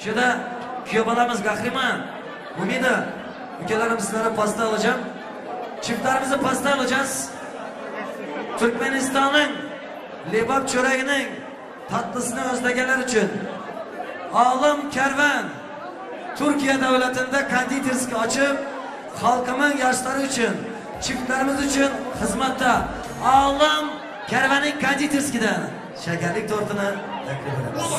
Şurada küyew balamyz Gahryman, Umida, ükelerim sizlere pasta alacağım. Çiftlerimizi pasta alacağız. Türkmenistan'ın lebap çöreginiň tatlysyny özlegenler üçin Alym Kerwen Türkiye döwletinde konditerskiý açyp, halkymyň ýaşlary üçin, çiftlerimiz üçin hyzmatda. Alym Kerweniň konditerskiden şekerlik tortuny teklip edemiz.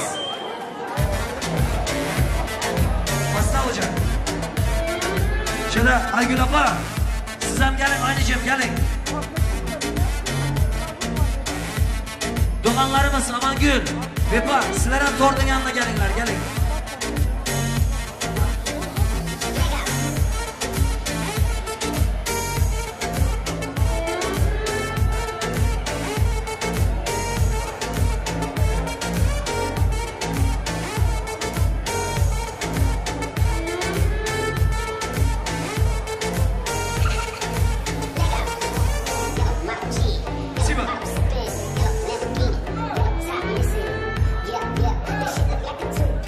Pasta alacak. Şöyle Aygül apa, sizem geliň Aýnyjem geliň. Doganlarymyz Amangül, Wepa, sizlerem tortuň ýanyna geliňler, geliň. Spasibo.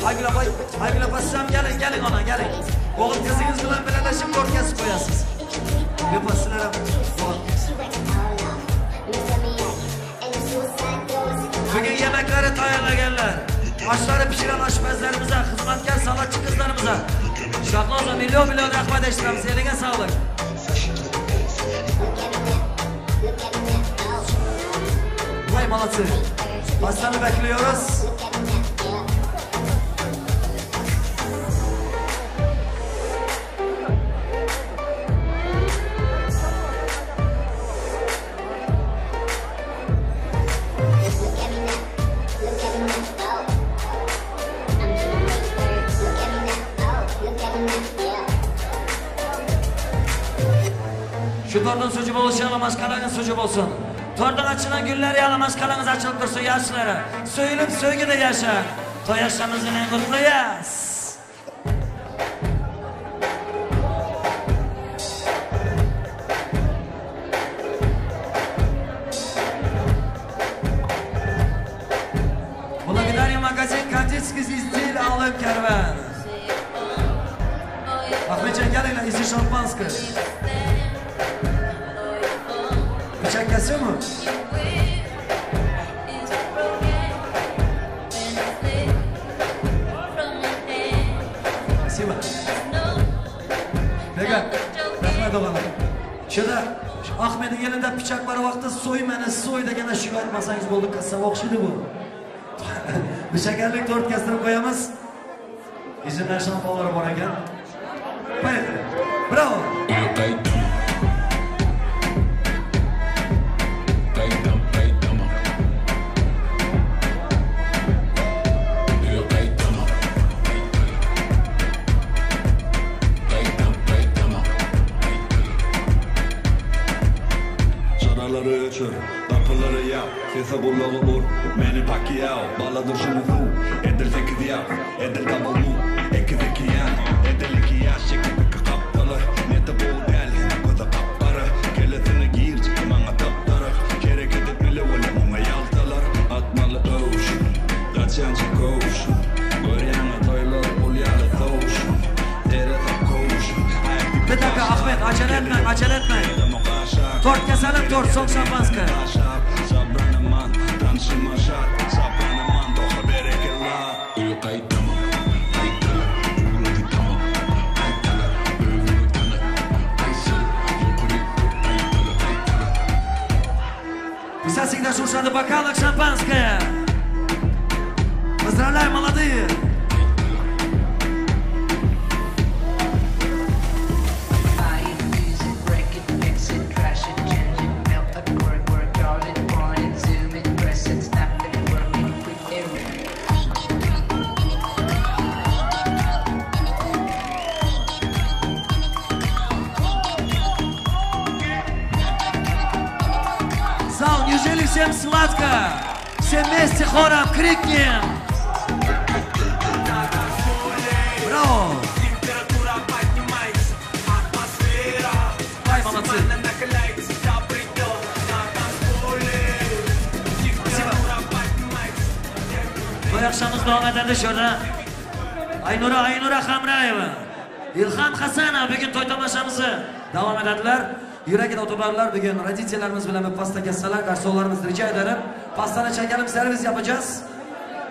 Aygül apa, Aygül apa sizem geliň, geliň ana, geliň. Ogul gyzyňyz bilen bileleşip tort kesip goýarsyz. Wepa sizlerem dogan. Bugün yemekleri taýýarlaganlar, aşlary pişiren aşpezlerimize, hyzmatkär salatçy gyzlarymyza Şahnoza milyon milyon rahmet eşitdiremiz. Eliňe saglyk. Vay молодцы. Pastany bekliyoruz. Şu torduň süýji bolşy ýaly maşgalaňyz süýji bolsun. Torduň açylan gülleri ýaly maşgalaňyz açylyp dursun ýaşlara. Söýülip söýgüde ýaşaň. Toý agşamyňyz bilen gutlaýas. Благодарим магазин кондитерский изделий Alym Kerwen. Ahmetjan geliňler izi şampanskiý. Bıçak kesiyor mu? Spasibo. Bega, rahmat doganlar. Şurada Ahmet'in elinde bıçak var wagty soý meni soý degende şuny aýtmasaňyz boldy kassa okşady bu. Bir şekerlik tort kestirip goýamyz. Üzümler şampanlary bor eken. Поехали. Bravo. Çyralary öçür, gapylary ýap, Sese gulagy ur, Meni Pakiao, Bala durşuna suw, Edil sekizýap, edil double move, Ekiz iki ýan, edil iki ýaş, Çekip iki gapdaly, Neti gowy däl, gözi gap-gara, Kellesine girjik, maňa tapdaryk, Hereket etmeli welin muňa ýaltalar, Atmaly öwşün, gaçýança köwşün, Görýäňä toýlar gul ýaly sowşun, Seresap köwşün, Aýak dipi Bir dakika Ahmet acele etme acele etme. Tort keselim tort soň şampanskiý. Вся всегда шуршат в бокалах шампанское. Поздравляю, молодые! Buy it, use it, break it, fix it, trash it, change it, melt it, work, work, draw it, point it, zoom it, press it, snap it, work it, quick erase. Зал, неужели всем сладко? Все вместе хором крикнем! Браво! Ай, молодцы! Спасибо. Toý agşamymyz dowam edende şurada. Aynura Aynura Hamraeva, İlham Hasanov bugun to'y tomoshamizni davom etadilar. Yuragida otobarlar bugun родительlarimiz bilan bir pasta kessalar, garsonlarimiz rica ederim. Pastani çekelim, servis yapacağız.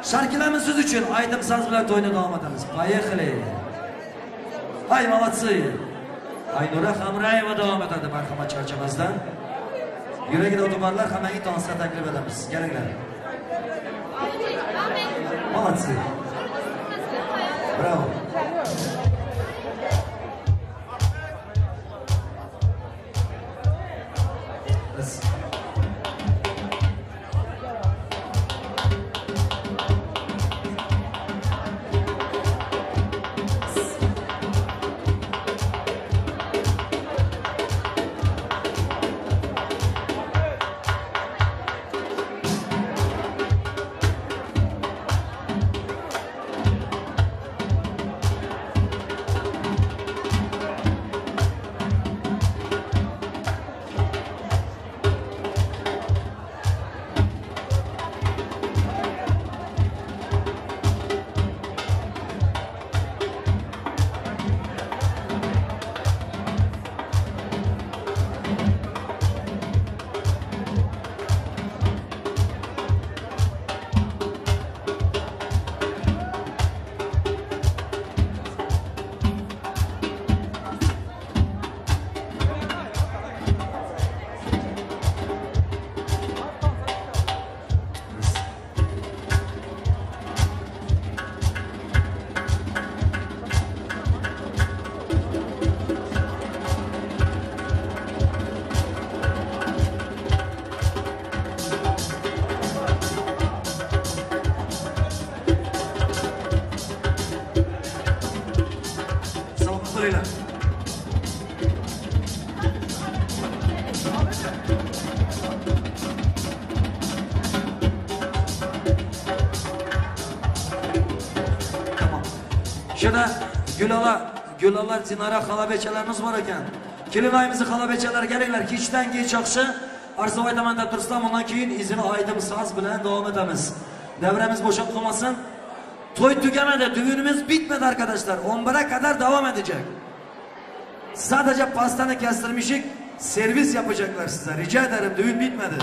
Şarkılarımız siz için aydım saz bilan to'yni davom etamiz. Поехали. Ay молодцы. Aynura Hamrayeva davom etadi marhamat charchamasdan. Yuragida otobarlar hammaga tansga taklif etamiz. Kelinglar. Молодцы. Bravo. Biz Salomat bo'linglar. Tamam. Şurada Gülala, Gülalar, Zinara xalabechalarimiz bor ekan. Kelinayimizni xalabechalar kelinglar, kechdan kech yaxshi. Arzu aytaman deb tursam, undan keyin izini aydim saz bilan davom etamiz. Davramiz bo'shab qolmasin. To'y tugamadi, düğünümüz bitmedi arkadaşlar. 11'e kadar devam edecek. Sadece pastanı kestirmişik, servis yapacaklar size. Rica ederim, düğün bitmedi.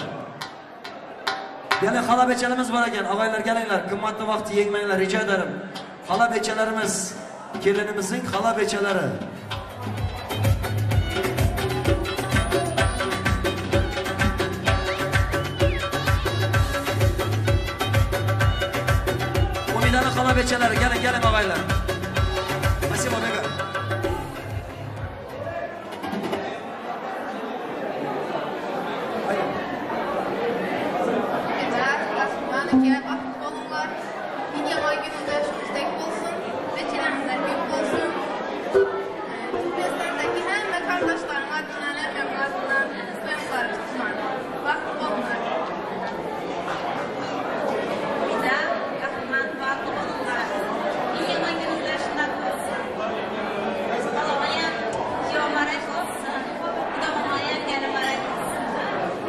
Gelin xalabechalarimiz bor ekan, og'aylar kelinglar, qimmatli vaqtni yegmanglar, rica ederim. Xalabechalarimiz, kelinimizin xalabechalari. Umidani xalabechalari, gelin gelin og'aylar. Спасибо, Bega. Gel, baxtlı olunlar. İn yaman gününüzler şunuz olsun. Veçilərimizlər köp olsun. Türkmenistan'daki hemme kardeşlerime, dünyanın adından soyumlar tutmar. Baxtlı olunlar. Bize kahraman batlı olunlar. İn yaman gününüzler şundak olsun. Alamaya yomarek olsun. Kudamamaya gelimarek olsun.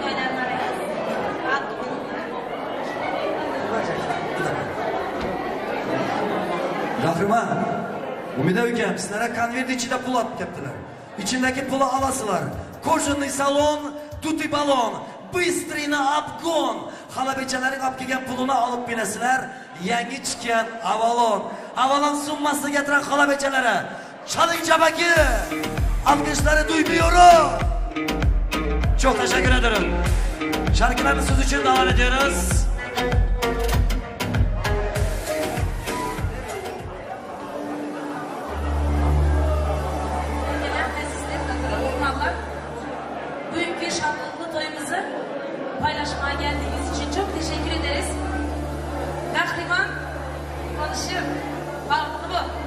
Toylarmarek olsun. Batlı olunlar. Rahriman, Umida ukam, sizlarga konvert ichida pul olib kelibdilar. Ichindagi puli olasizlar. Кожаный салон, дутый баллон, быстрый на обгон. Xalabechalaring olib kelgan pulini olib berasizlar. Yangi chiqqan Avalon. Avalon summasini getiren xalabechalari. Çalın cabaki. Alkışları duymuyorum. Çok teşekkür ederim. Şarkılarımız söz için devam ediyoruz. Bugünkü şanlı toyumuzu paylaşmaya geldiğiniz için çok teşekkür ederiz. Kahriman konuşuyor. Farklı bu.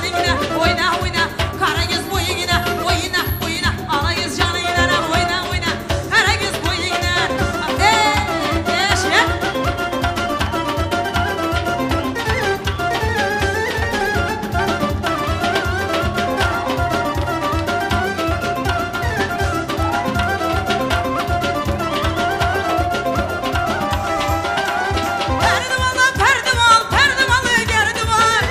janyna, oýna, oýna, Karagöz boýuna, oýna, oýna, Alagöz janyna, oýna, oýna, Karagöz boýuna. Eee, şe. Perdivala, perdival, perdivalı gerdivar.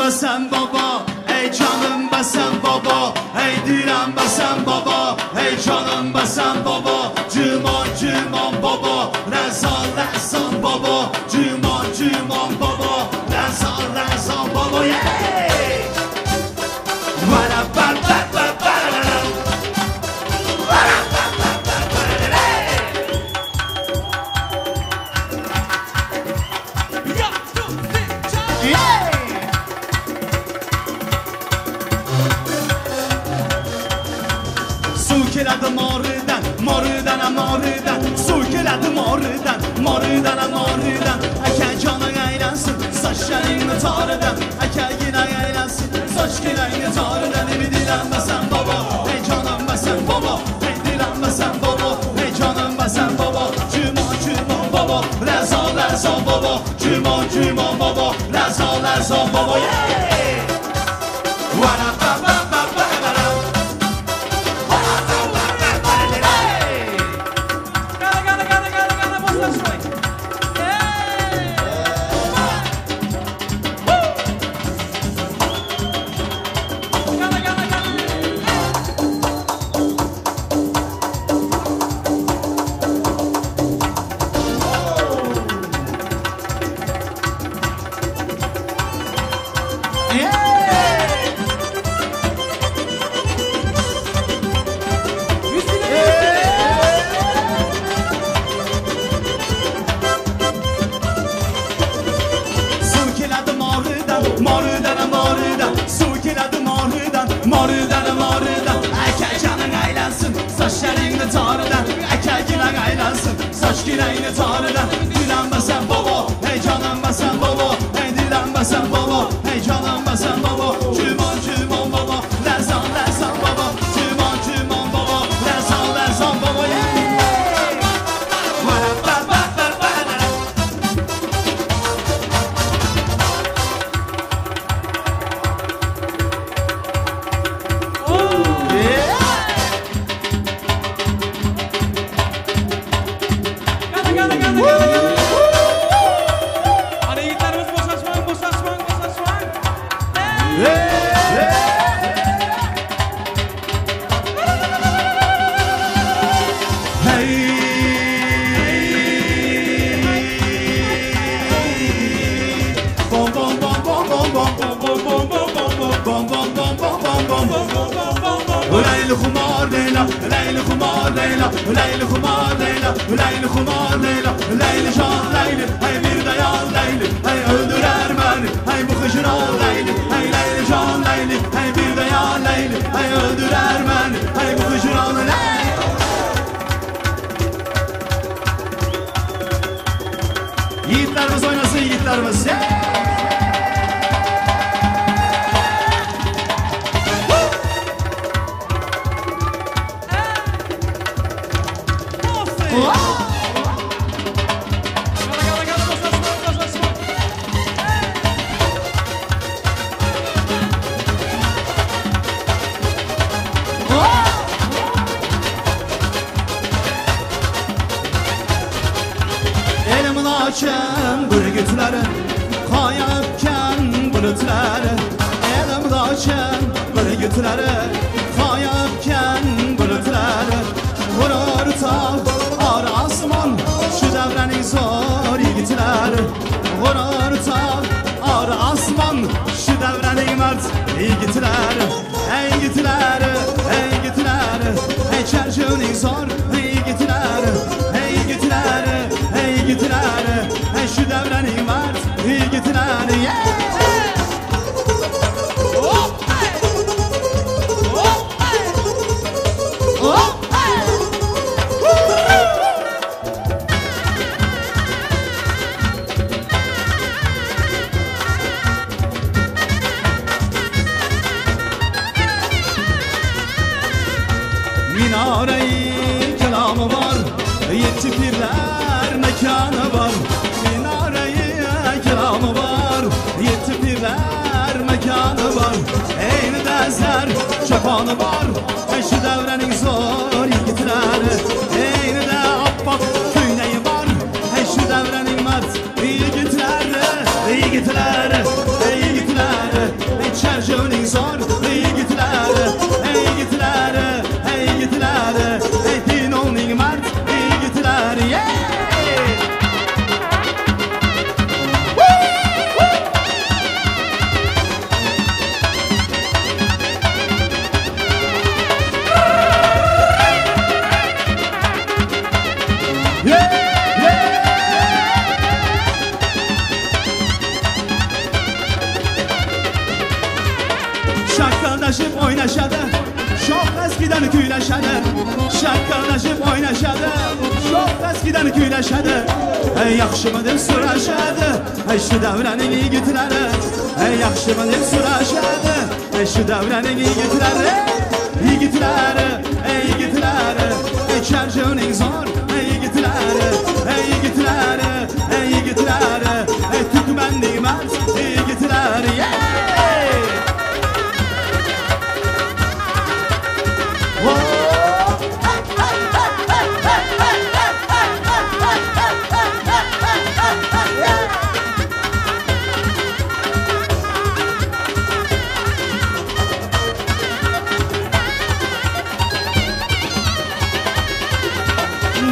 bəsən baba, ey canım bəsən baba, ey deyirəm bəsən baba, ey canım bəsən baba, Cüman cüman baba, Rəzan rəzan baba, Cüman cüman baba, Rəzan rəzan baba, yeah! Vara ba ba ba ba la la. Vara ba ba ba ba la la. Yeah! Su keladi moridan, moridan, moridan, suv keladi moridan, moridan, moridan. Aka joning aylansin, sochlaringni toridan, akagina aylansin, sochginangni toridan. Ey dilanmasan baba, ey jonimmasan baba, ey dilanmasan baba, ey jonimmasan baba, Cumon cumon baba, lazon lazon baba, Cumon cumon baba, lazon lazon baba, yeah! Wara ba ba ba ba ba la. Qani, qani, qani, qani, qani, bo'shashmang. Qani, qani, qani. Suv keladi moridan, moridan, moridan, suv keladi moridan, moridan, moridan. Aka joning aylansin, sochlaringni toridan, akaginang aylansin, sochginangni toridan. Dilanmasan bobo, ey jonimmasan bobo, ey dilanmasan bobo, ey jonimmasan bobo, Cumon cumon bobo, lazon lazon bobo, Cumon cumon bobo, lazon lazon bobo, yeah! Wara ba ba ba ba la la. Qani, qani, qani, qani, qani. Ana yigitlarimiz bo'shashmang, bo'shashmang, bo'shashmang. Hey! Bom bom bom bom bom bom Bom, bom, bom, bom, bom, bom. bom bom bom bom bom bom Bom, bom, bom, bom, bom. Leyli xumar Leyla, Leyli xumar Leyla, Leyli xumar Leyla, Leyli xumar Leyla, Leyli can Leyli, hey bir dayan Leyli, hey öldürer beni, hey bu hicran Leyli, hey Leyli can Leyli, hey bir dayan Leyli, hey öldürer beni, hey bu hicran Leyli. Yiğitlerimiz oynasın yiğitlerimiz. Yeah! Qani, qani, qani, bo'shashmang, bo'shashmang. Elimin açan bürgütleri Kaya öpken bulutları Elimin açan bürgütleri Kaya öpken bulutları Vurur tağ ar asman Şu devrenin zor yiğitleri Vurur tağ ar asman Şu devrenin mert yiğitleri Ey yiğitleri, ey yiğitleri Ey çerçeğinin zor yiğitleri Ey yiğitleri, ey yiğitleri Ey şu devrenin mert yiğitleri Yeah! Hop, hey! Hop, hey! Hop! Hey! Minareyi kelamı var, yetti pirler mekanı var. Minareyi kelamı var, yetti pirler mekanı var. Eyni dezer çapanı var, eşi devrenin zor yiğitleri. Eyni de appak köynəyi var, eşi devrenin mert yiğitleri. Yiğitleri, yiğitleri. ýigitleri. Yeah! Şakkaldaşyp oýnaşady, Şoh eskiden küýleşedi. Şakkaldaşyp oýnaşady, Şoh eskiden küýleşedi. Eý ýagşymy diýip soraşady, Eý şu döwranyň ýigitleri. Eý ýagşymy diýip soraşady, Eý şu döwranyň ýigitleri. Ýigitleri, eý ýigitleri, Eý çerjewniň zor, eý ýigitleri. Eý ýigitleri, eý ýigitleri, Eý türkmenliň mert ýigitleri. Ýeý!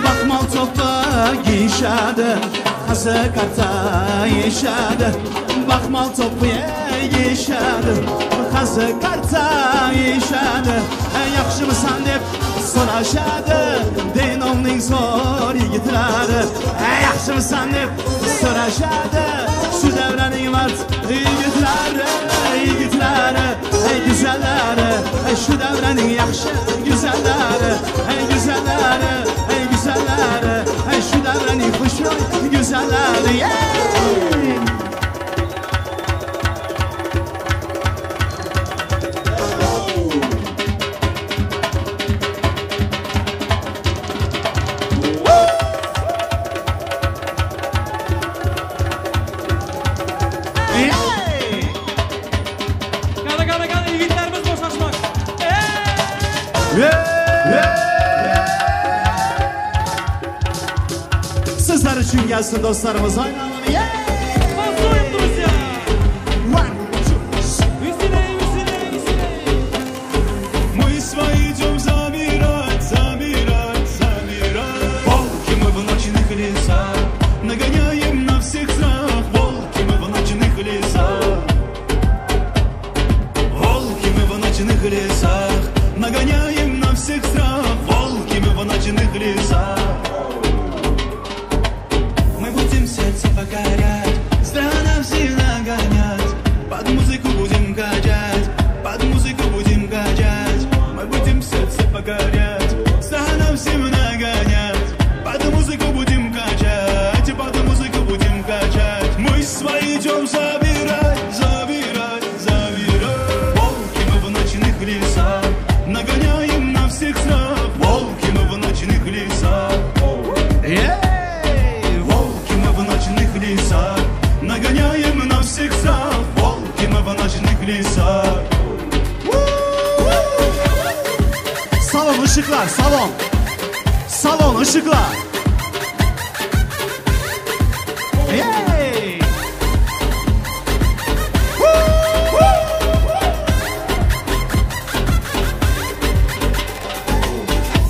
Bakmal topla giyşadı, Hazı karta yişadı. Bakmal topu yişadı, Hazı karta yişadı. Yaxşımısan deb soraşadı, Denomning zor yigitlari. Yaxşımısan deb soraşadı, Şu davraning mard yigitlari, yigitlari, ey güzellari, ey şu davraning yaxshi güzellari, ey güzellari, ey güzellari, ey şu davraning xushro'y güzellari. Yeah! Yeah! Gana gana gana ýigitlerimiz boşaşmak. Eee! Sizler için gelsin dostlarımız. Oynayalım. Yeah! Танцуем, друзья! One, two, Веселей, веселей, веселей! Мы свои идем забирать, забирать, забирать. Волки мы в ночных лесах, нагоняем на всех страх. Волки мы в ночных лесах. Волки мы в ночных лесах, нагоняем на всех страх. Волки мы в ночных лесах. Мы будем сердце покорять, страна все нагонять. Под музыку будем качать, под музыку будем качать. Мы будем сердце покорять, страна всем нагонять. Под музыку будем качать, под музыку будем качать. Мы свои идем забирать, забирать, забирать. Волки мы в ночных лесах, нагоняем на всех страх. Волки мы в ночных лесах. Ey! Волки мы в ночных лесах, нагоняем на всех страх. Волки мы в ночных лесах. Salon ışıklar, salon. Salon ışıklar. Hey!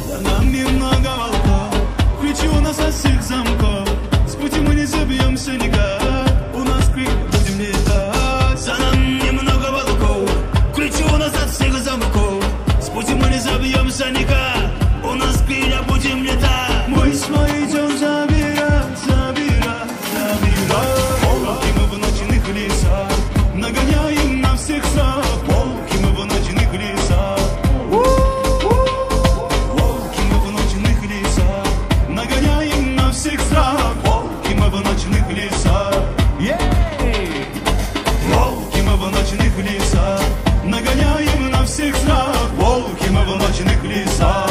За нами много волков, ключи у нас от всех замков. С пути мы не забьемся никак, у нас крик будем летать. За нами много волков, ключи у нас от всех замков. С пути мы не забьемся никак, у нас крылья будем летать. Мы свои идем забирать, забирать, забирать. Волки мы в ночных лесах, нагоняем на всех страх. Волки мы в ночных лесах. Волки мы в ночных лесах, нагоняем на всех страх. Волки мы в ночных лесах, Ey! волки мы в ночных лесах, нагоняем на всех страх. Волки мы в ночных лесах,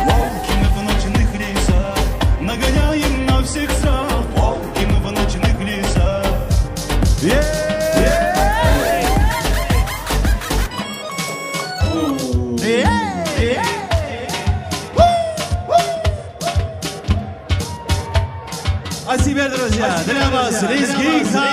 волки мы в ночных лесах, нагоняем на всех страх. Волки мы в ночных лесах. Ey! А теперь, друзья, для вас лезгинка!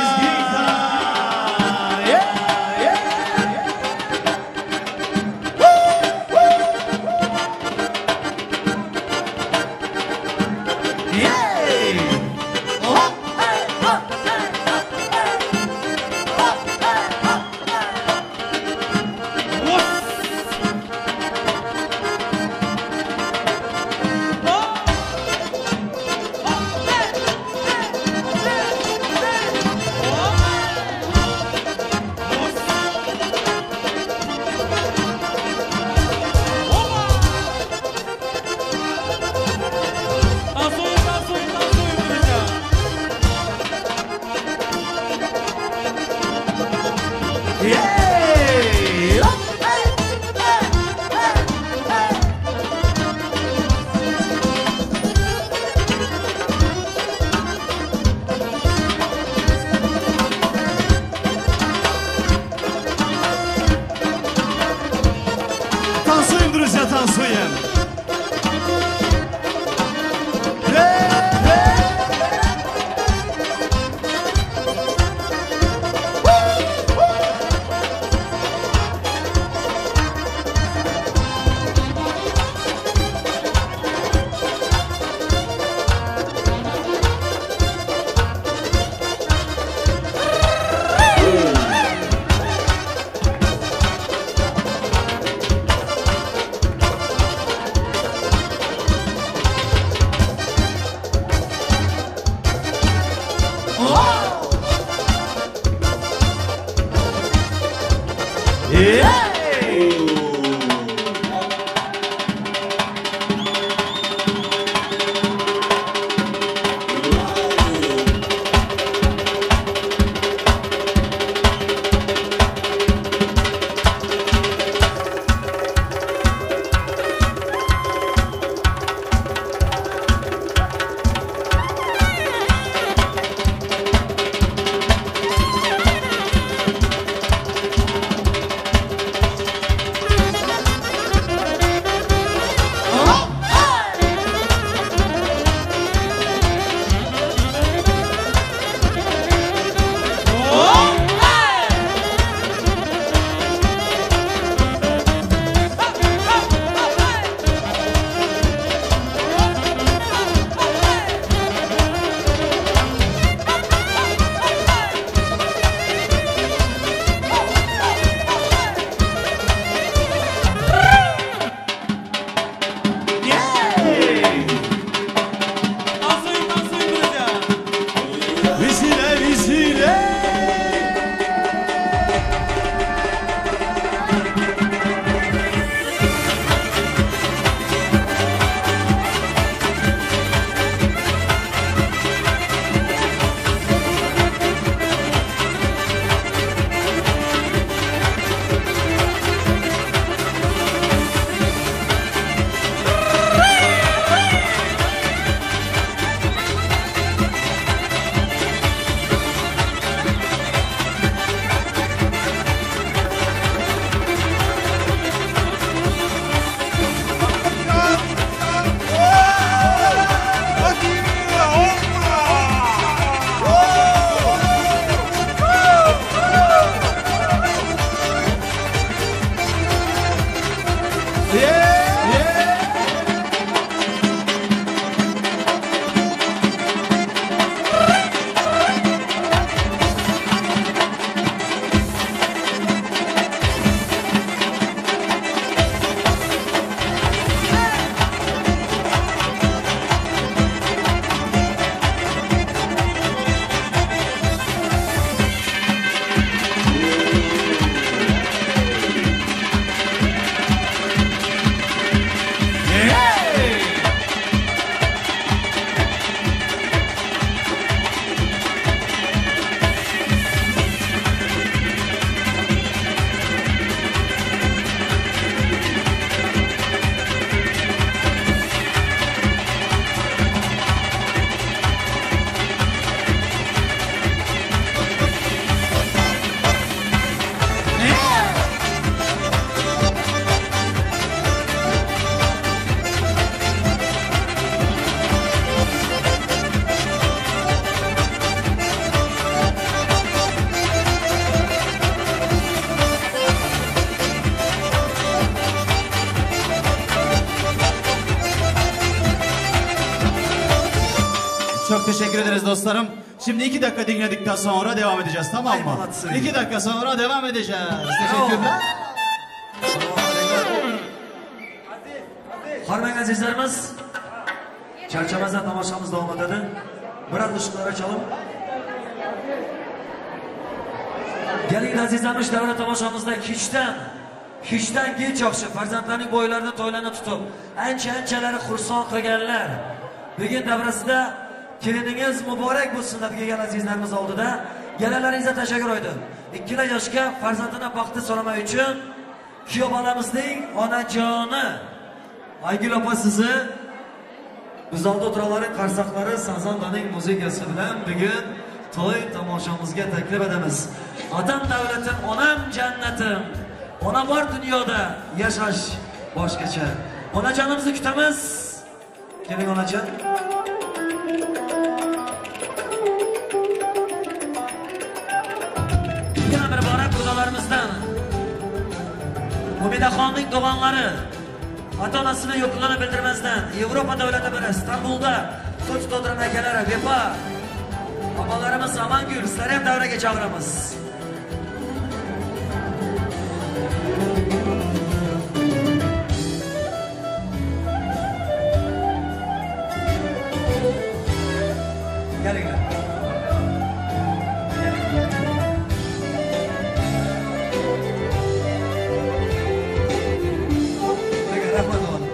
Çok teşekkür ederiz dostlarım. Şimdi iki dakika dinledikten sonra devam edeceğiz tamam Ay, mı? молодцы. İki dakika sonra devam edeceğiz. Teşekkürler. Hormang azizlarimiz. Charchamasdan tomoshamiz davom etadi. Biroz qo'shiqlar ochalım. Keling azizlarimiz davra tomoshамizda kechdan kechdan kech yaxshi farzandlarning bo'ylarini to'ylarni tutib, ancha anchalari xursand qilganlar. Bugun davrasida keliningiz muborak bo'lsin deb kelgan azizlarimiz oldida kelganlaringizga tashakkur aytdim. Ikkala yoshga farzandini baxtli so'ramay uchun kuyov bolamizning onajoni Aygül opa sizi biz oldi o'tirganlarning qarsoqlari Sazandaning muzikasi bilan bugun to'y tomoshamizga taklif etamiz. Otam davlatim, onam jannatim. Ona bor dunyoda yashash boshqacha. Onajonimizni kutamiz. Keling onajon. Yana bir bora qudalarimizdan Umidaxonning do'g'onlari ota-onasini yo'qligini bildirmasdan Yevropa davlati bilan Istanbulda to'y tutib akalari Vefa opalarimiz Amangul sizlarni ham davraga chaqiramiz. Kelinglar. Aka, rahmat o'g'lim.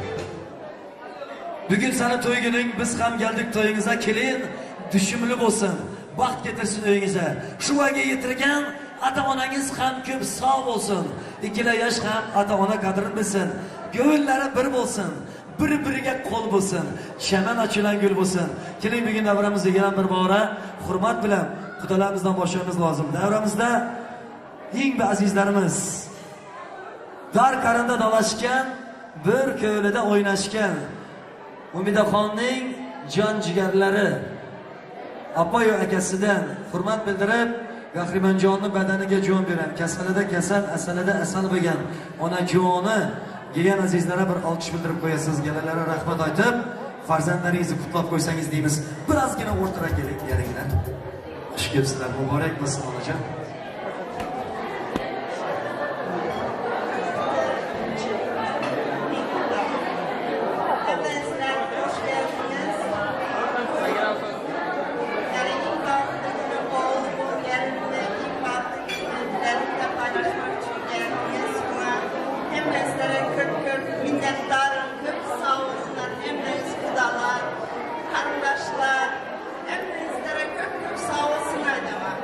Bugun sani to'y kuning, biz ham keldik to'yingizga. Kelin, tushumli bo'lsin, baxt getirsin uyingizga. Shu voyaga yetirgan ota-onangiz ham ko'p sog' bo'lsin. Ikkala yosh ham ota-ona qadrini bilsin. Ko'ngillari bir bo'lsin, bir-biriga qo'l bo'lsin. Chaman ochilan gul bo'lsin. Keling bugun davramizga yana bir bora hurmat bilan qudalarimizdan boshlashimiz lozim. Davramizda eng azizlarimiz dar qarinda dalashgan, bir ko'ylida o'ynashgan Umidaxonning jon jigarlari apayu akasidan hurmat bildirib Qahramonjonni badaniga jon bergan, kasalida kasal, asalida asal bo'lgan onajoni degan azizlara bir olqish bildirib qo'yasiz. Galalara rahmat aytib, farzandlaringizni qutlab qo'ysangiz deymiz. Birozgina o'rtaroq keling, kelinglar. Xush kelibsizlar, muborak bo'lsin onajon. Hepinizler hoş geldiniz. Yani ilk baktı günü oğlumu, gelinimi, ilk baktı günlerimle paylaşmak için geldiniz. Buna hem de sizlere kırk kırk minnettarım. Kırk sağ olsunlar. Hem de kudalar, kardeşler. Hem de sizlere kırk kırk sağ olsunlar devam.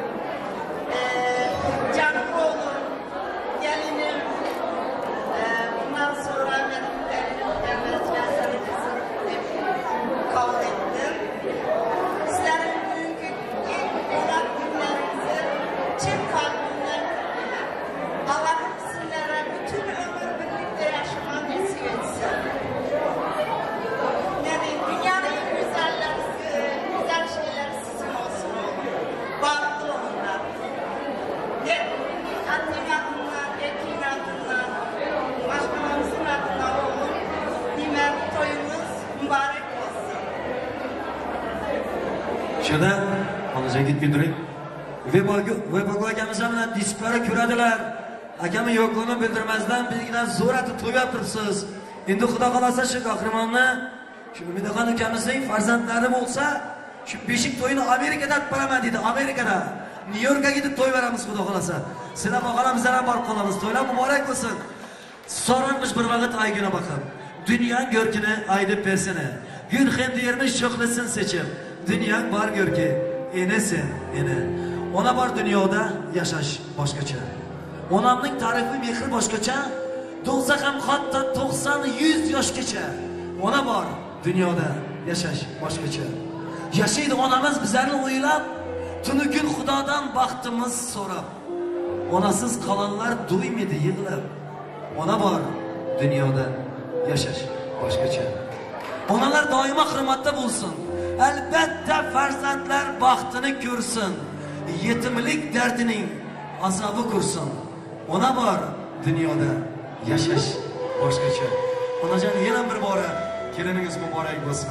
Ee, canım oğlum, gelinim, ee, bundan sonra benim gelinim gelmez, ben sana kızım hep kabul ettim. Sizlerin bugünkü ilk olan günlerinizi çift kalbimden kutluyorum. Allah'ım sizlere bütün ömür birlikte yaşamayı nasip etsin. Yani dünyanın en güzeller, güzel şeyler sizin olsun oğlum. Bahtlı olunlar. Ne annem adına, erkeğin adına, başkanımızın adına oğlum, nimet toyumuz mübarek olsun. Shunda onajon ketmay turing. Vebogul akamiz ham bilan disklari ko'radilar. Akami yo'qligini bildirmasdan bizdan zo'ratib to'yab turibsiz. Endi xudo xolasa shu qahramonni, shu Umidaxon ukamizning farzandlari bo'lsa, shu beshik to'yini Amerikada olib boraman dedi, Amerikada. Nyu Yorkka gidib to'y beramiz xudo xolasa. Sizlar boqalamiz, bizlar ham borib qolamiz. To'ylar muborak bo'lsin. Soranmış bir vaqt Aygün'e bakın. Dünyanın görkini aydın persini. Gül hem deyirmiş çoxlusun seçim. Dünyanın var görki enesin ene. Ona var dünyada yaşaş başkaça. Onamның tarifi mehri boshqacha. Doğsa ham hatto 90-100 yoshgacha. Ona bor dunyoda yashash boshqacha. Yashaydi onamiz bizlarni o'ylab, tunu kun Xudodan baxtimiz so'rab. Onasiz qolanlar duymaydi yig'lab. Ona bor dunyoda yashash boshqacha. Onalar doimo hurmatda bo'lsin. Albatta farzandlar baxtini ko'rsin. Yetimlik dardining azobi ko'rsin. Ona bor dunyoda yashash boshqacha. Onajon yana bir bora keliningiz muborak bo'lsin.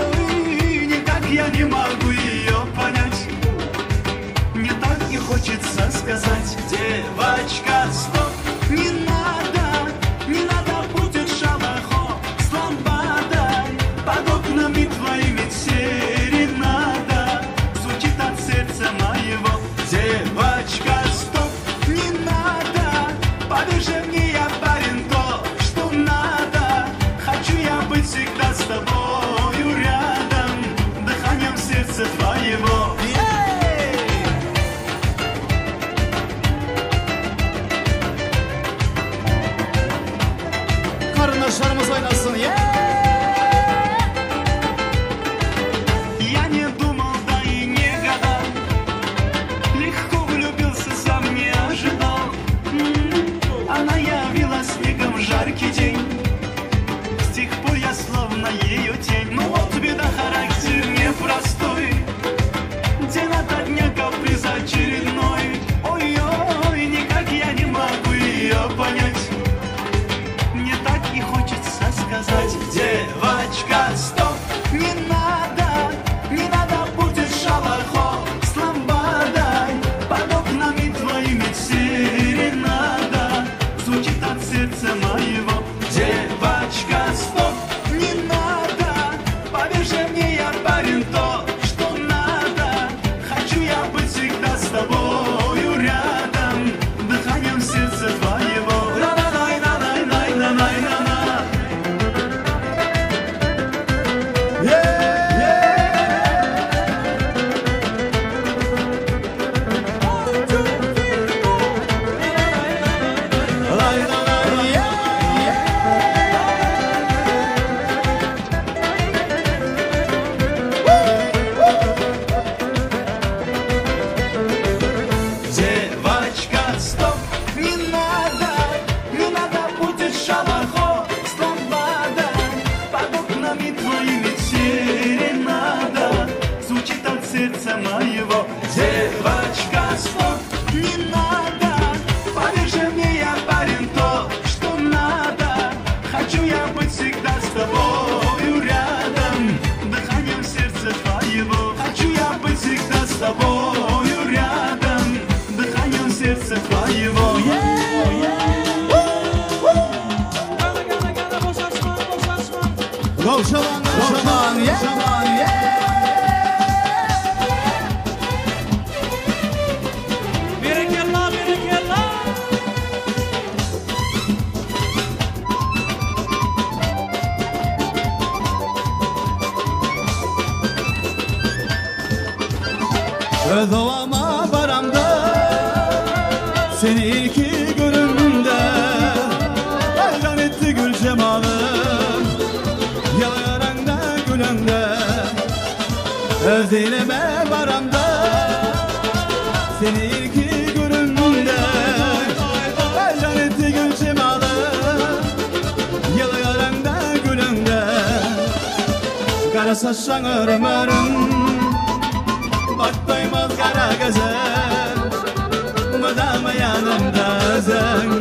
не могу ее понять. Мне так и хочется сказать: девочка, стоп, не надо, не надо будет шалахо с ламбадой. Под окнами твоими серенада звучит от сердца моего. Девочка, стоп, не надо, поверь же мне, я парень то, что надо. Хочу я быть всегда с тобою рядом, дыханием сердца твоего. Karındaşlarımız oynasın. Yeah! Я не думал, да и не гадал, легко влюбился, сам не ожидал. Она явилась снегом в жаркий день, с тех пор я словно ее тень. Ну вот беда, характер непростой, день ото дня каприз очередной. Ой-ой, никак я не могу ее понять. Мне так и хочется сказать: девочка, стоп, не надо, не надо будет шалахо с ламбадой. Под окнами твоими серенада звучит от сердца моего. Девочка, стоп, не надо, поверь же мне, я парень то, что надо. Хочу я быть всегда с тобою рядом, дыханием сердца твоего. Ра-на-най-на-най-най-на-най-на-на. Девочка, стоп, не надо, не надо будет шалахо с ламбадой. Под окнами твоими серенада звучит от сердца моего. Девочка, стоп, не надо, поверь же мне, я парень то, что надо. Хочу я быть всегда с тобою рядом, дыханием сердца твоего. Хочу я быть всегда с тобою рядом, дыханием сердца твоего. Gana, gana, gana, boşaşman, boşaşman. Rovşaman, rovşaman, yeah! Yeah! Berekella, berekella. Öz ovama varamda seni ilk görümde hayran etti gül cemalım, yalaranda gülende. Öz elime varamda seni ilk görümde hayran etti gül cemalım, yalaranda gülende. Kara saçlan örüm örüm, Bak doymaz kara gözüm, Mıdama yanımda özüm,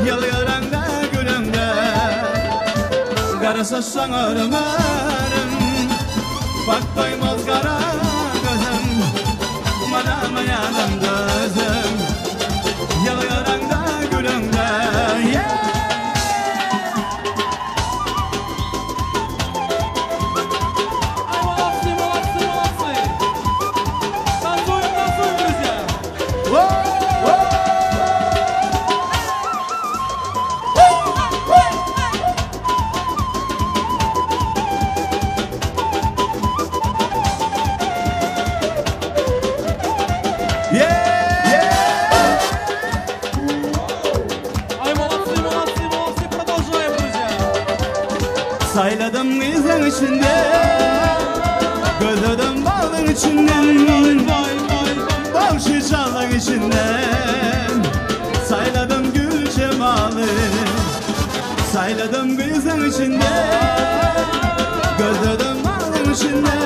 Yıl yaranda gülümde. Kara saçlan örüm örüm, Bak doymaz kara gözüm, Mıdama yanımda özüm, Yıl yaranda gülümde. Yeah! Ай, молодцы, молодцы, молодцы. Танцуем, танцуем, друзья. Ай, молодцы, молодцы, молодцы. Продолжаем, друзья. Sayladım kızın içinde, Gözledim balın içinden, Bal çalın içinden. Sayladım gül cemalı, Sayladım kızın içinde, Gözledim balın içinde,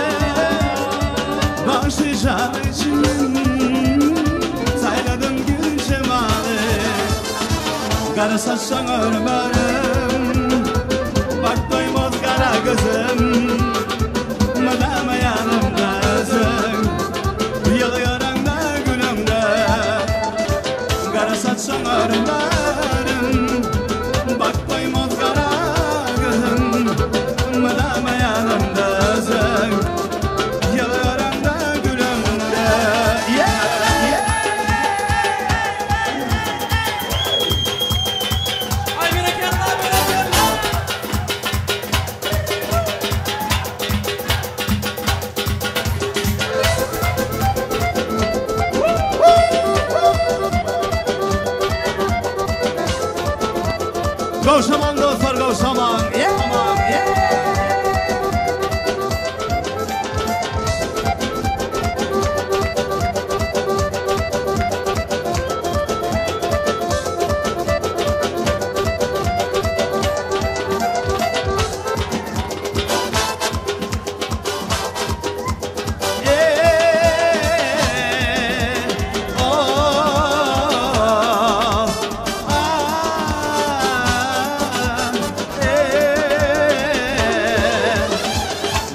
Bal çalın içinden. Sayladım gül cemalı, Kara saçlan örüm örüm, Bak doymaz kara gözüm, Madama yanımda. Gowşamaň dostlar gowşamaň.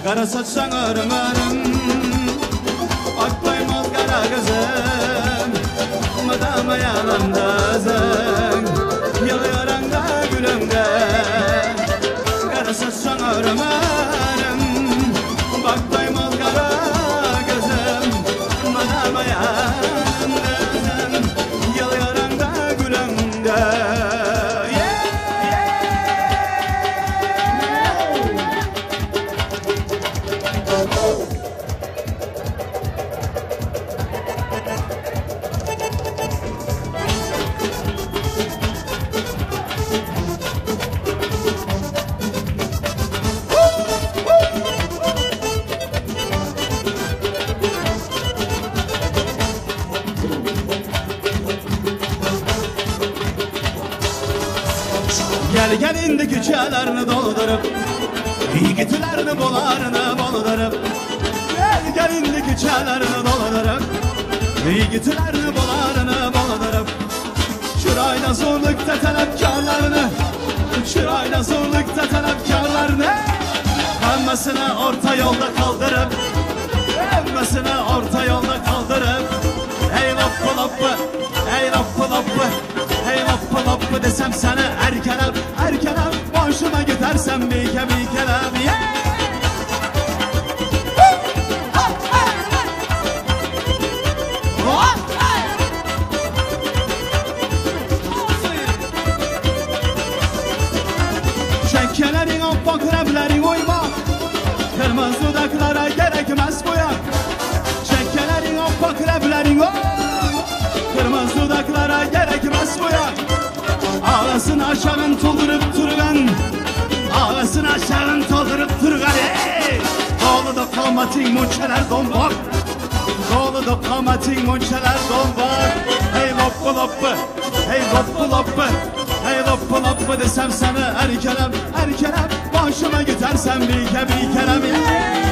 Gara saçlaň örüm örüm Ak doýmaz gara gözüm Mydama ýanymda özüň Ýylgyraňda gülüňde Gara saçlaň örüm örüm Bak doýmaz gara gözüm Mydama ýanymda özüň Ýylgyraňda gülüňde Gel gel indi küçelerini doldurup Yigitlerini bolarını boldurup Gel gel indi küçelerini doldurup Yigitlerini bolarını boldurup Çırayla zorlukta talepkarlarını Çırayla zorlukta talepkarlarını Hemmesini orta yolda kaldırıp Hemmesini orta yolda kaldırıp Hey loppu loppu Hey loppu loppu Hey loppu loppu desem sana erkelem erkelem Başıma gidersem bike bikelem yeah! Çekkelerin appak replerin uyma Kırmızı dudaklara gerekmez bu ya Çekkelerin appak replerin oy Kırmızı dudaklara gerekmez bu ya Ağlasın aşağın doldurup turgan Ağlasın aşağın doldurup turgan Ey! Dolu da kamatin munçeler dombak Dolu da kamatin munçeler dombak Hey loppu loppu Hey loppu loppu Hey loppu loppu desem sana erkelem erkelem Başıma gidersem bike bikelem Hey!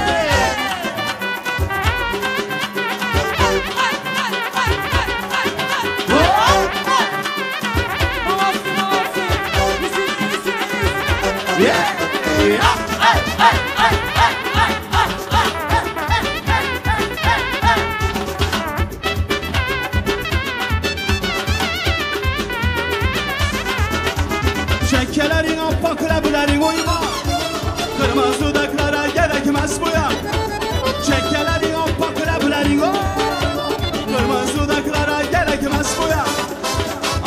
Çekkelerin appak leblerin uyma Kırmızı dudaklara gerekmez bu ya Çekkelerin appak leblerin o Kırmızı dudaklara gerekmez bu ya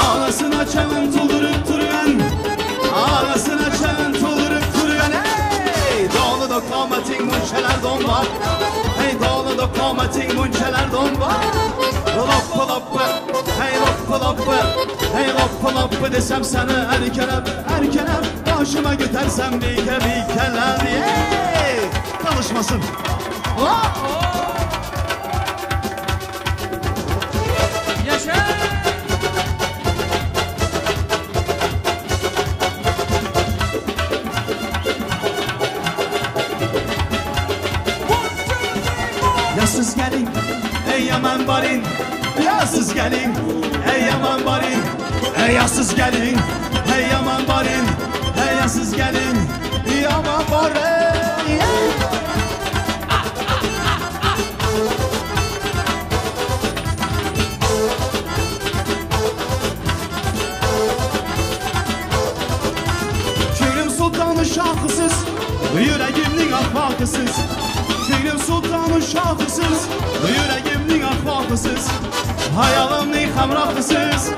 Ağlasın açanın doldurup duruyan Ağlasın açanın doldurup duruyan Hey! Dolu da kamatin munçeler dombar Hey dolu da kamatin munçeler dombar Loppu loppu Hey loppu loppu Hey loppu loppu desem sana erkelem erkelem Başıma götersem bike bikelem Hey! Konuşmasın Oh! Yaşa! Ya siz gelin ey yaman barin Ya siz gelin ey yaman barin Ey ya siz gelin ey yaman barin Ey ya siz gelin yaman barin Yeah! Kerim Sultan'ın şahısız Yüreğimin ahbakısız Kerim Sultan'ın şahısız Yüreğimin ahbakısız Hayalımın hamrahısız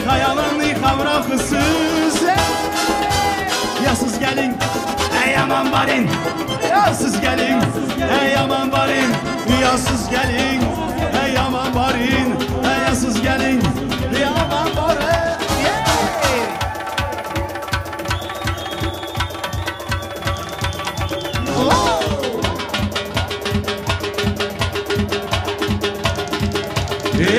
Hayalımın hamrahısız Ya siz gelin Ey aman barin Ya siz gelin Ey aman barin Ya siz gelin Ey aman barin Ey siz gelin Ey aman barin Yeah! Humar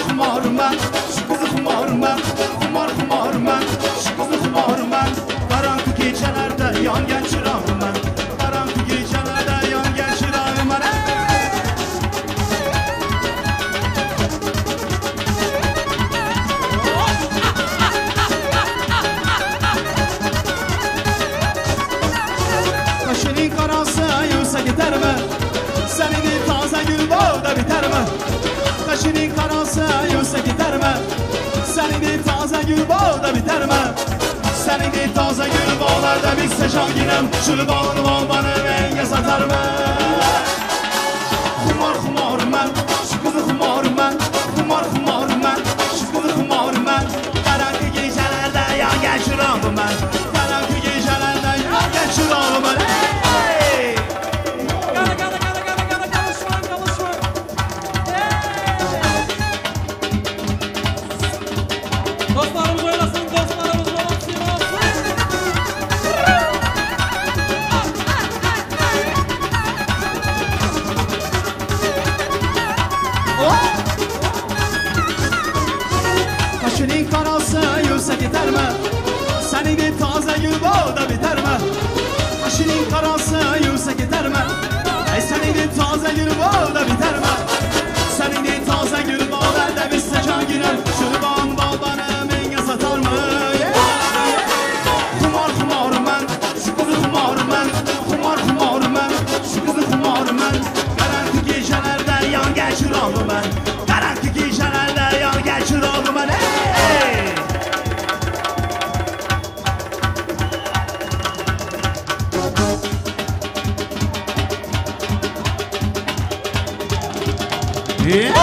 humarman, şu gyzy humarman, humar humarman, şu gyzy humarman. Qaranqı gecələrdə yangan çırağıman, qaranqı gecələrdə yangan çırağıman. Kaşının karası yoksa gider mi? Senin taze gül bağda biter mi? Kaşının karası yoksa gider mi? Senin taze gül bağda biter mi? Senin taze gül bağlarda bitse can ginem, Şunu bağını bağını menge satar mı? Xumar xumar mən, şu qızı xumar mən, xumar xumar mən, şu qızı xumar mən. Qaranqı gecələrdə yan gəl mən, qaranqı gecələrdə yan gəl mən. Hey! Qara, qara, qara, qara, qara, qalışmayın, qalışmayın. Dostlarımız oynasın, dostlarımız molodцы, molodцы. Kaşının karası yoksa gider mi? Senin taze gül bağda biter mi? Kaşının karası yoksa gider mi? Ey senin taze gül bağda biter mi? Senin taze gül bağlarda bitse can girer. Şu bağın bağbanı menge satar mı? Yeah! Xumar xumar mən, şu qızı xumar mən, xumar xumar mən, şu qızı xumar mən. Qaranqı gecələrdə yan gəl çırağım mən, qaranqı gecələrdə yan gəl çırağım mən. Hey! Yeah!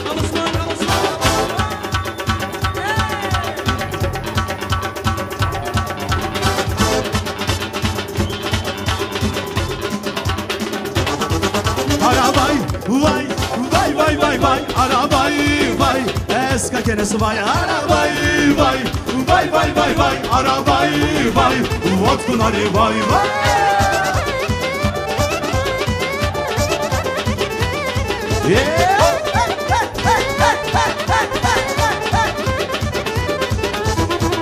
Qalışmayın, qalışmayın. Arabay, vay, vay, vay, vay, vay, arabay, vay, eska kenesi vay, arabay, vay, vay, vay, vay, vay, arabay, vay, vodku vay, vay. Yeah!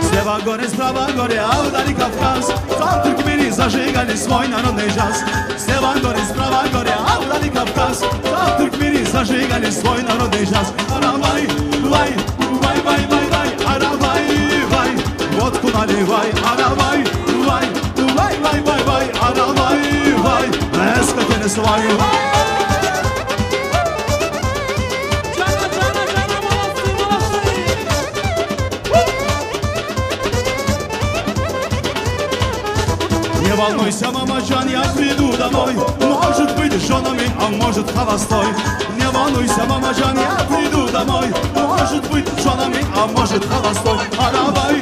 Слева горе, справа горе, а вдали Кавказ. Там туркмени зажигали свой народный джаз. Слева горе, справа горе, а вдали Кавказ. Там туркмени зажигали свой народный джаз. Арабай, вай, вай, вай, вай, вай, арабай, вай, водку наливай, арабай, вай, вай, вай, вай, вай, арабай, вай, эскотене свай, вай. Cana, cana, cana, molodцы, molodцы. Не волнуйся, мама Джан, я приду домой. Может быть, с женами, а может, холостой. Не волнуйся, мама Джан, я приду домой. Может быть, с женами, а может, холостой. Арабай,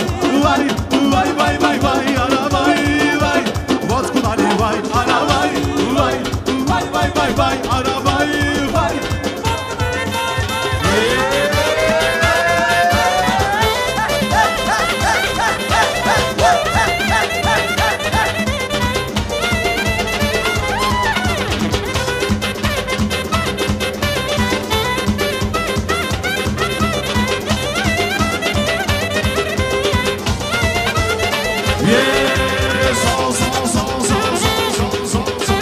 вай, вай, вай, вай, вай, арабай, вай, водку наливай, арабай, вай, вай, вай, вай, вай, арабай, вай. Yeah, sol, sol, sol, sol, sol, sol, sol, sol.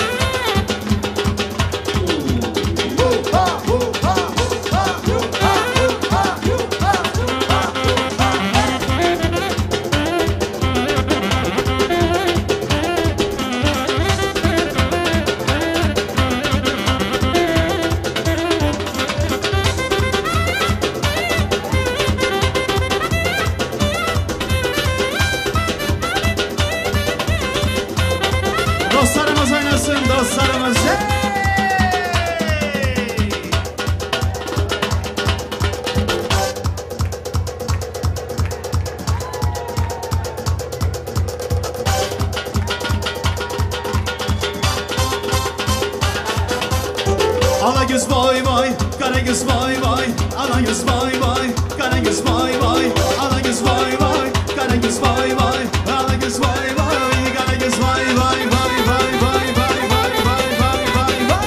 Dostlarımız oynasın, dostlarımız. Hey! göz vay vay, kara göz vay vay, ala göz vay vay, kara göz vay vay, ala göz vay vay, kara göz vay vay, ala göz vay vay, kara göz vay vay vay vay vay vay vay vay vay vay vay.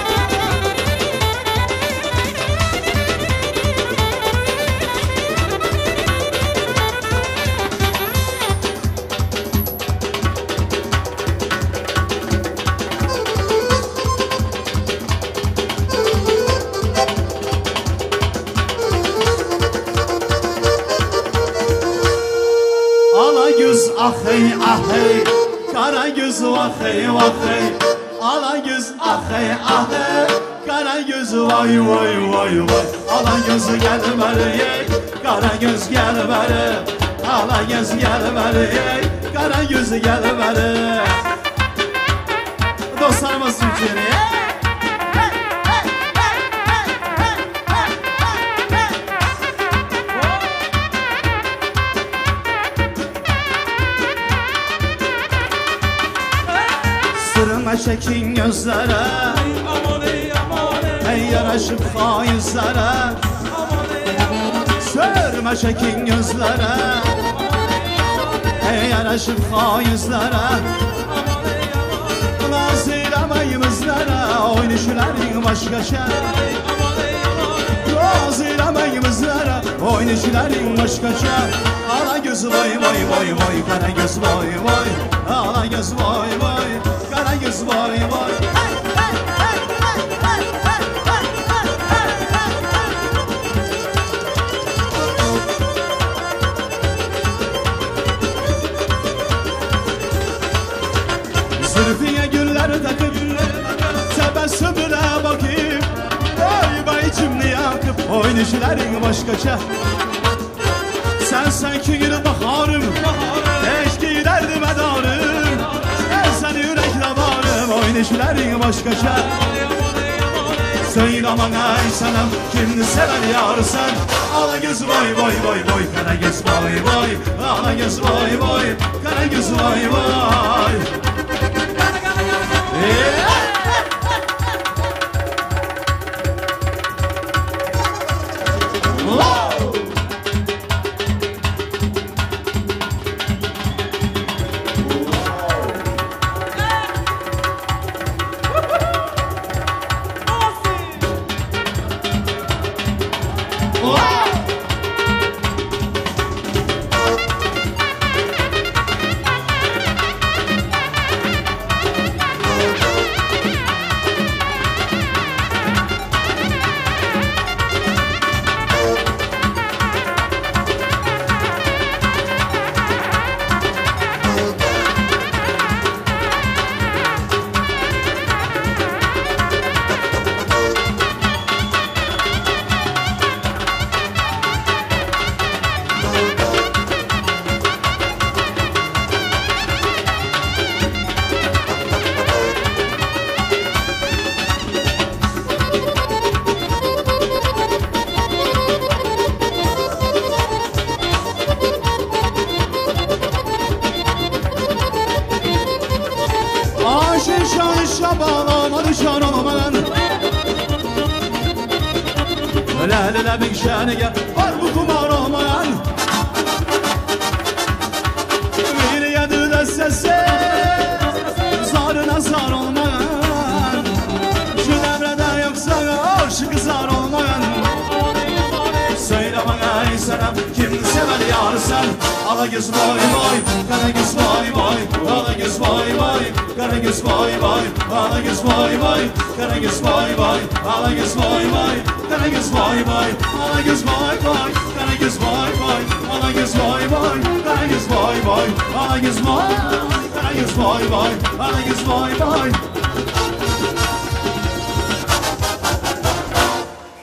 Ala göz ah hey ah hey Kara göz vah hey vah hey Ala göz ah hey ah hey Kara göz vay vay vay vay Ala göz gel beri hey Kara göz gel beri Ala göz gel beri hey Kara göz gel beri Dostlarımız Türkiye'ye hey! Sırma çekin gözlere Ey yaraşıp haizlere Sürme çekin gözlere Ey yaraşıp haizlere Naz eylemeyim izlere Oynayışların başkaça Naz eylemeyim izlere Oynayışların başkaça Ala göz vay vay vay vay Kara göz vay vay Ala göz vay vay Kara göz vay vay Hey, hey, hey, hey, hey, hey, hey, hey, hey, hey. Zülfüye güller takıp Tebessümüne bakıp Vay vay içimni yakıp Oynayışların başkaça Sen sanki gül baharım Eşki derdime darım Sen sen yürekle varım Oynayışların başkaça Söyle bana ey sanam Kimni sever yar sen Ala göz vay vay vay vay Kara göz vay vay Ala göz vay vay Kara göz vay vay Yeah! Wow! Wow! Aşık şan bağlamadı şan olmadan La la la bin şanıga var bu kumar olmayan Bir yadı sesi Zarına zar olmayan Şu devrede yoksa aşık zar olmayan Söyle bana ey senem kim sever yar sen Ala göz vay vay kara göz vay vay Ala göz vay vay kara göz vay vay Ala göz vay vay kara göz vay vay Ala göz vay vay kara göz vay vay Ala göz vay vay kara göz vay vay Ala göz vay vay kara göz vay vay Ala göz vay kara göz vay vay Ala göz vay vay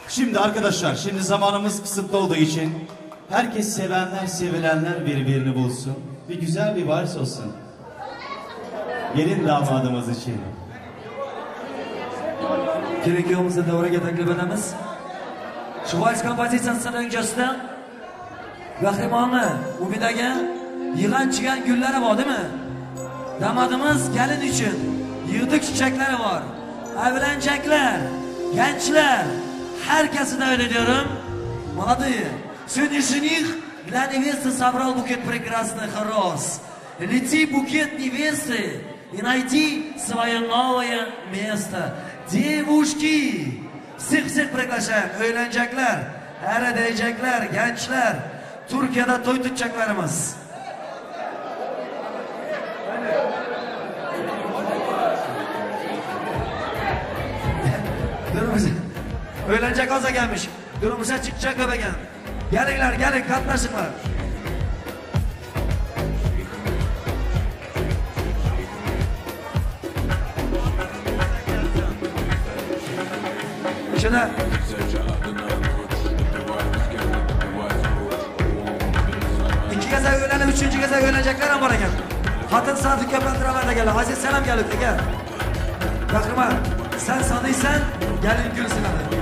Şimdi arkadaşlar, şimdi zamanımız kısıtlı olduğu için herkes sevenler, sevilenler birbirini bulsun. Bir güzel bir vals olsun. Gelin damadımız için. Kelin kuyovimizni davraga taklif etamiz. Shu vals kompozitsiyasini öncesinde Qahramoni Umidaga yig'an chigan gullari bor, değil mi? Damadimiz gelin uchun yig'dik chichaklari bor. Avlanchaklar. Gençler, herkesi davet ediyorum. Молодые, сегодня жених для невесты собрал букет прекрасных роз. Лети букет невесты и найди свое новое место. Девушки, всех-всех приглашаем. Öýlenjekler, äre degecekler, gençler, Türkiye'de toý tutacaklarımız. Durmuşa. Öýlenjek olsa gelmiş. Durmuşa çykjak öbegen. Geliňler, geliň, gatnaşyňlar. Şuna İki gezek öýlenip, üçünji gezek öýlenjekler hem bar eken. Hatyn sany köpeldiremän-de geldi. Aziz senem gelipdi, gel. Gahryman, sen sanıysan, gelin gül sanadı.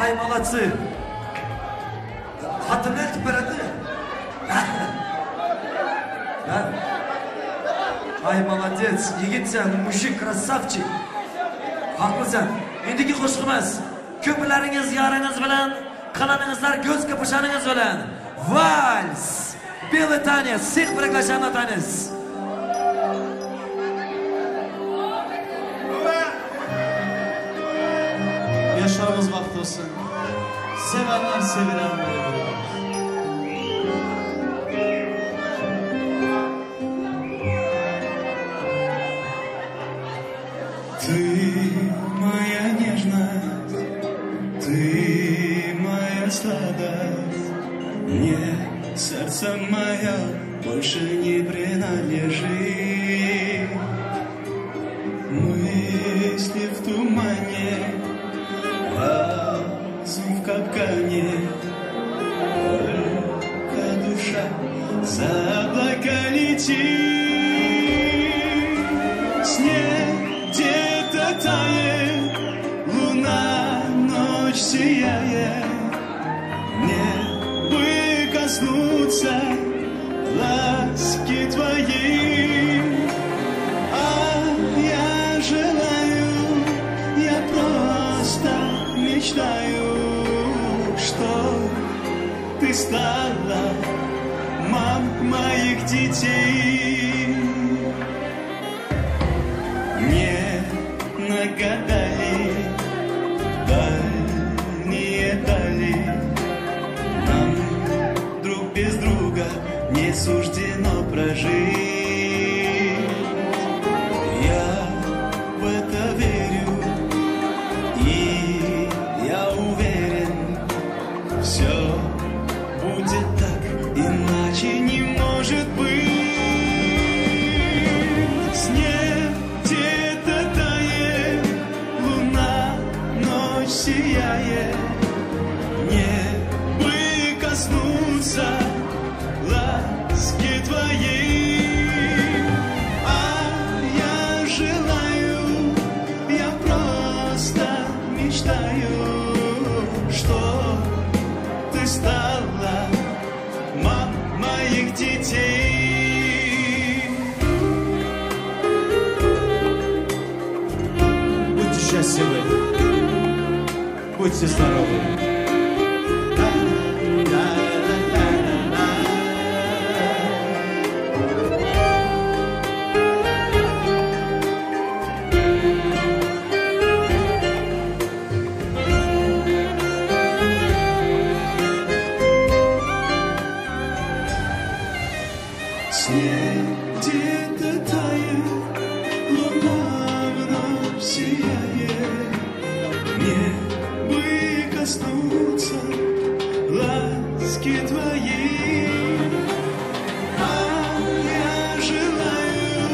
Ay молодцы. Hatyn eltip beredi. Да? Ay молодец. Ýigit sen, мужик, красавчик. Haklysyň. Indiki goşgymyz. Köpleriňiz ýaryňyz bilen, galanyňyzlar göz gypyşanyňyz bilen. Вальс. Белый танец. Всех приглашаем на танец. Ýaşlarymyz bagtly bolsun. Sevenler sevilenlere bile. Ты моя нежность, ты моя сладость, Мне сердце мое больше не принадлежит. Мысли в тумане, разум в капкане, Только душа за облака летит. Снег где-то тает, луна ночь сияет. Мне бы коснуться ласки твоей. А я желаю, я просто мечтаю, что ты стала мам моих детей. Не нагадали дальние дали, нам друг без друга не суждено прожить. Я в это верю и я уверен, все будет так, иначе не может быть. Снег где-то тает, луна ночь сияет, мне бы коснуться ласки твоей. А я желаю, я просто мечтаю, что ты стала мам моих детей. Будьте счастливы. Будьте здоровы. Снег где-то тает, луна вновь сияет. Мне бы коснуться ласки твоей. А я желаю,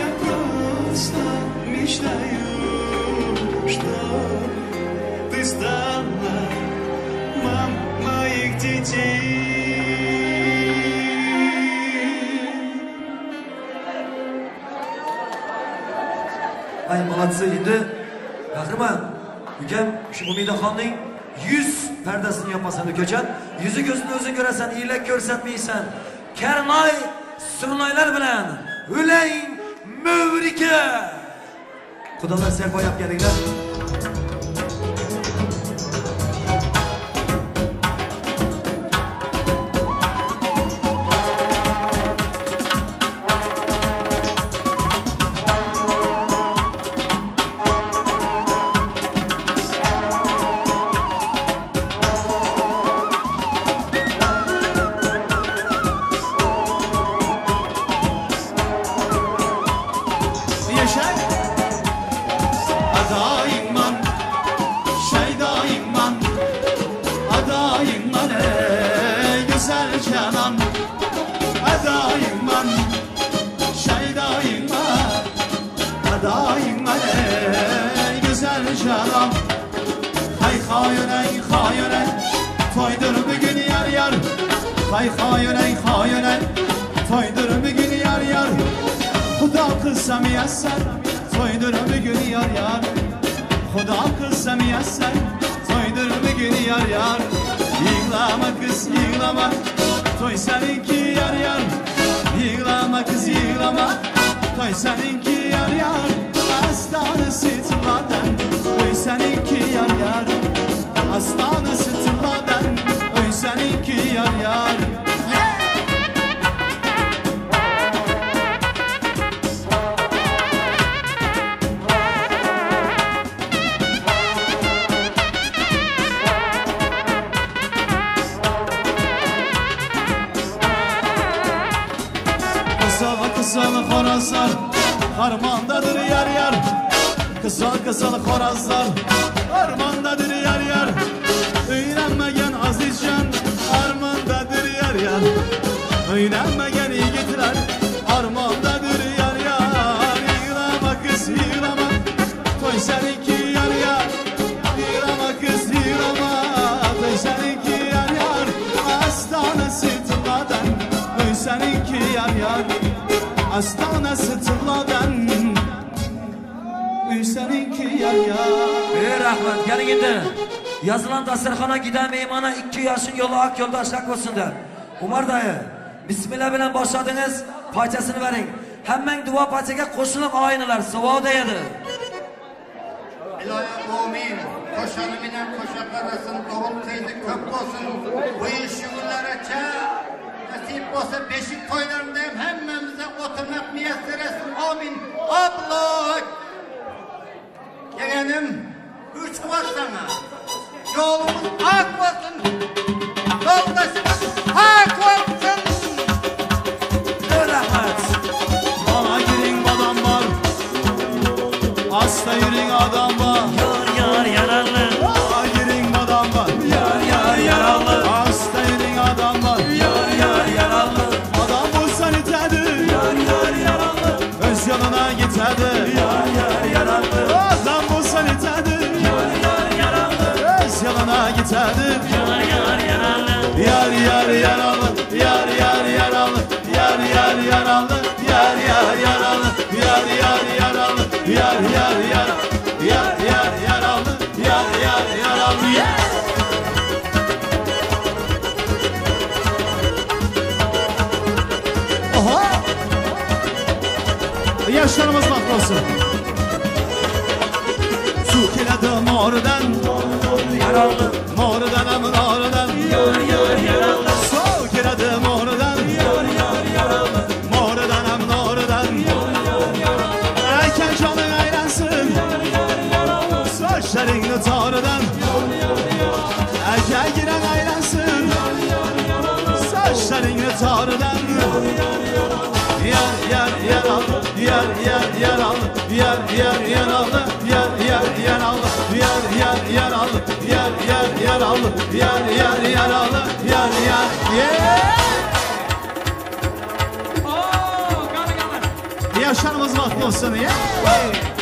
я просто мечтаю, чтоб ты стала мам моих детей. Ay, молодцы. Endi Qahramon ukam shu Umidaxonning yuz pardasini yopasan ukajon. Yuzi ko'zini o'zing ko'rasan, iyla ko'rsatmaysan. Karnoy, surnoylar bilan ulang Mövrika. Xudolar serpoy olib kelinglar. Yaşar. Adayım man, şeydayım man, adayım man ey güzel canan. Adayım man, şeydayım man, adayım man ey güzel canan. Hay hayır ey hayır ey, toydur bugün yar yar. Hay hayır ey hayır ey, toydur bugün yar yar. Xudo qilsa muyassar, to'ydir bugun yar yar. Xudo qilsa muyassar, to'ydir bugun yar yar. Yig'lama qiz yig'lama, to'y seninki yar yar. Yig'lama qiz yig'lama, to'y seninki yar yar. Astanasi tilladan, uy seninki yar yar. Astanasi tilladan, uy seninki yar yar. Kızıl kızıl horozlar harmandadır yar yar. Kızıl kızıl horozlar harmandadır yar yar. Öğrenmegen Azizcan harmandadır yar yar. Öğrenmegen yiğitler harmandadır yar yar. Yığlama kız yığlama, toy seninki yar yar. Yığlama kız yığlama, toy seninki yar yar. Astanası tılladan, oy seninki yar yar. Astanası tilladan, uy seninki yar yar. Ey rahmat, keling endi. Yozilgan dasturxonga gidan mehmona 2 yoshing yo'li oq yo'ldoshlar bo'lsin der. Umar dayı, bismillah bilan boshladingiz, parchasini bering. Hammang duo parchaga qo'shilib oynalar, savob deydi. Iloyo amin. Qo'shani bilan qo'sha qarasin, o'g'il qizi ko'p bo'lsin. Bu yil shu kunlargacha nasib bo'lsa beshik to'ylarida ham hammamizga o'tirmak muyassar etsin. Amin. Abla. Yeğenim, üç kuvvet sana. Yolumuz ak olsun. Yoldaşımız hak olsun. Rahmat. Bana girin badam var. Hasta yürün adam var. Yar yar yaralı. Bana girin badam var. Yar yar yaralı. Hasta yürün adam var. Yar yar yaralı. Adam bulsan itedir. Yar yar yaralı. Öz yanına gitedir. Yar yar yaralı. Adam bulsan itedir. Yar yar yaralı. Öz yanına gitedir. Yar yar yaralı. Yar yar yaralı. Yar yar yaralı. Yar yar yaralı. Yar yar yaralı. Yar yar yaralı. Yar yar yaralı. Yar yar yaralı. Yar yar yaralı. Oha! Yaşlarımız bak olsun. Su keladi moridan, Yaralı. Morudan morudan Yar yar yaralı. Suv keladi morudan Yar yar yaralı. Morudan morudan Yar yar yaralı. Akajoning aylansin Yar yar yaralı. Sochlaringni toridan Yar yar yaralı. Akaginang aylansin Yar yar yaralı. Sochlaringni toridan Yar yar yaralı. Yar yar yaralı Yar yar yaralı Yar yar yaralı Yar yar yaralı Yar yar yaralı Yar yar yaralı Yar yar yaralı Yar yar Yeah! Oo, gana gana. Yaşarımız bagtly bolsun. Yeah!